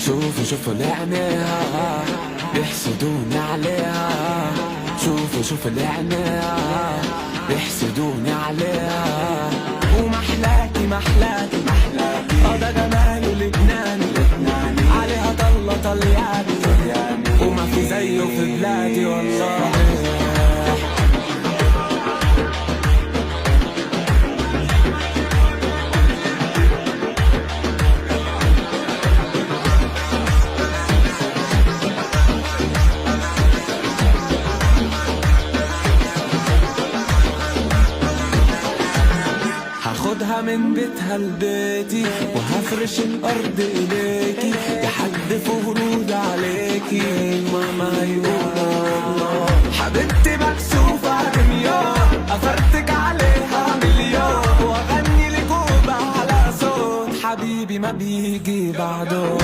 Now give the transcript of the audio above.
شوفوا شوفوا اللي عينيها بيحسدوني عليها. شوفوا شوفوا اللي عينيها بيحسدوني عليها. ومحلاكي محلاكي محلاكي، اه ده جماله لبناني لبناني، عليها طلة طلياني وما في زيه في بلادي والله. هاخدها من بيتها لبيتي وهفرش الارض اليكي، يا حد في ورود عليكي ماما هيقولوا الله. حبيبتي مكسوفة دمياط، افرتك عليها مليون، واغني لكوبا على صوت حبيبي ما بيجي بعده.